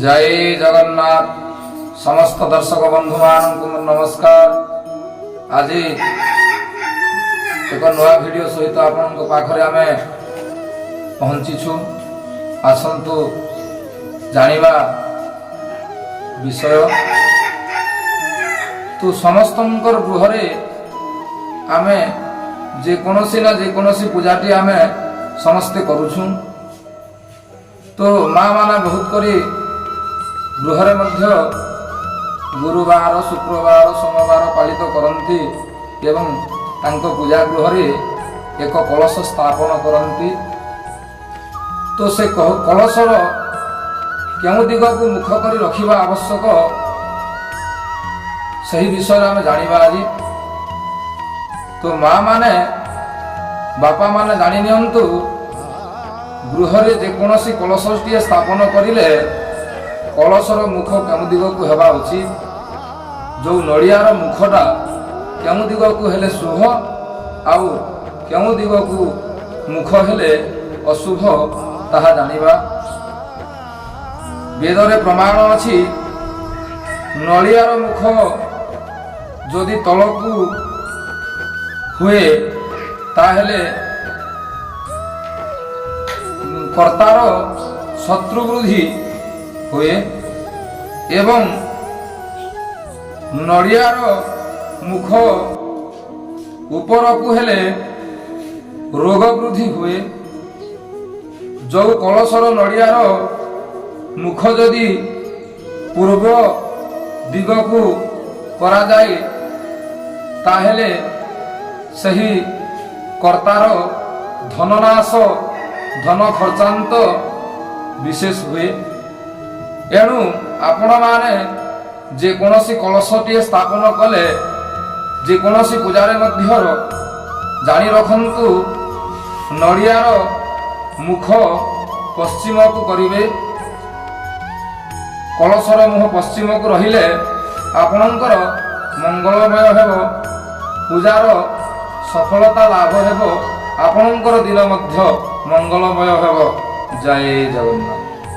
ଜୟ ଜଗନ୍ନାଥ। ସମସ୍ତ ଦର୍ଶକ ବନ୍ଧୁମାନଙ୍କୁ ମୋର ନମସ୍କାର। ଆଜି ଏକ ନୂଆ ଭିଡ଼ିଓ ସହିତ ଆପଣଙ୍କ ପାଖରେ ଆମେ ପହଞ୍ଚିଛୁ। ଆସନ୍ତୁ ଜାଣିବା ବିଷୟ। ତ ସମସ୍ତଙ୍କର ଗୃହରେ ଆମେ ଯେକୌଣସି ନା ଯେକୌଣସି ପୂଜାଟି ଆମେ ସମସ୍ତେ କରୁଛୁ। ତ ମା ମାନେ ବହୁତ କରି ଗୃହରେ ମଧ୍ୟ ଗୁରୁବାର, ଶୁକ୍ରବାର, ସୋମବାର ପାଳିତ କରନ୍ତି ଏବଂ ତାଙ୍କ ପୂଜା ଗୃହରେ ଏକ କଳସ ସ୍ଥାପନ କରନ୍ତି। ତ ସେ କଳସର କେଉଁ ଦିଗକୁ ମୁଖ କରି ରଖିବା ଆବଶ୍ୟକ, ସେହି ବିଷୟରେ ଆମେ ଜାଣିବା ଆଜି। ତ ମା ମାନେ, ବାପା ମାନେ ଜାଣି ନିଅନ୍ତୁ, ଗୃହରେ ଯେକୌଣସି କଳସଟିଏ ସ୍ଥାପନ କରିଲେ କଳସର ମୁଖ କେଉଁ ଦିଗକୁ ହେବା ଉଚିତ, ଯୋଉ ନଡ଼ିଆର ମୁଖଟା କେଉଁ ଦିଗକୁ ହେଲେ ଶୁଭ ଆଉ କେଉଁ ଦିଗକୁ ମୁଖ ହେଲେ ଅଶୁଭ, ତାହା ଜାଣିବା। ବେଦରେ ପ୍ରମାଣ ଅଛି, ନଡ଼ିଆର ମୁଖ ଯଦି ତଳକୁ ହୁଏ, ତାହେଲେ କର୍ତ୍ତାର ଶତ୍ରୁ ବୃଦ୍ଧି ହୁଏ ଏବଂ ନଡ଼ିଆର ମୁଖ ଉପରକୁ ହେଲେ ରୋଗ ବୃଦ୍ଧି ହୁଏ। ଯୋଉ କଳସର ନଡ଼ିଆର ମୁଖ ଯଦି ପୂର୍ବ ଦିଗକୁ କରାଯାଏ, ତାହେଲେ ସେହି କର୍ତ୍ତାର ଧନନାଶ, ଧନ ଖର୍ଚ୍ଚାନ୍ତ ବିଶେଷ ହୁଏ। ଏଣୁ ଆପଣମାନେ ଯେକୌଣସି କଳସଟିଏ ସ୍ଥାପନ କଲେ, ଯେକୌଣସି ପୂଜାରେ ମଧ୍ୟ ଜାଣି ରଖନ୍ତୁ, ନଡ଼ିଆର ମୁଖ ପଶ୍ଚିମକୁ କରିବେ। କଳସର ମୁହଁ ପଶ୍ଚିମକୁ ରହିଲେ ଆପଣଙ୍କର ମଙ୍ଗଳମୟ ହେବ, ପୂଜାର ସଫଳତା ଲାଭ ହେବ, ଆପଣଙ୍କର ଦିନ ମଧ୍ୟ ମଙ୍ଗଳମୟ ହେବ। ଜୟ ଜଗନ୍ନାଥ।